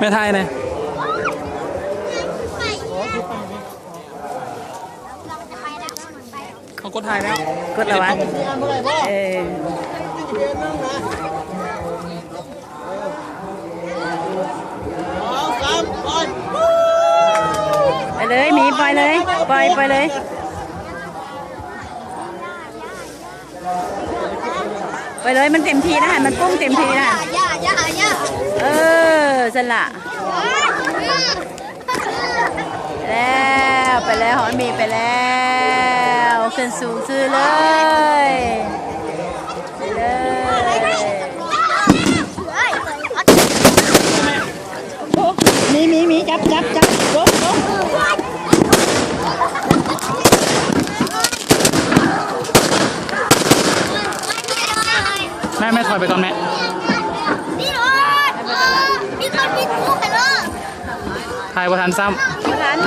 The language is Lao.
ມ່ຖ່າຍແດ່. ເຂົາກົດຖ່າຍແລ້ວ. ກົດແລ້ວຫວາ? ເອີ. ໄປເລີຍ ໝີ ປ່ອຍເລີຍ ປ່ອຍ ປ່ອຍເລີຍ. ໄປເລີຍ ມັນເຕັມທີ່ນະ ໃຫ້ມັນປຸ້ງເຕັມທີ່ນະ. ເອີ ຊັ້ນລະ. ແລ້ວ ໄປແລ້ວ ຮອດໝີໄປແລ້ວ ຂຶ້ນສູງຊື່ເລີຍ ໄປເລີຍ. ມີ ມີ ມີ ຈັບ ຈັບ ຈັບ ລົງ ລົງ. ແມ່ ແມ່ຖອຍໄປກ່ອນແມ່. ຖ່າຍບໍ່ທັນຊ້ຳ. ບໍ່ທັນ.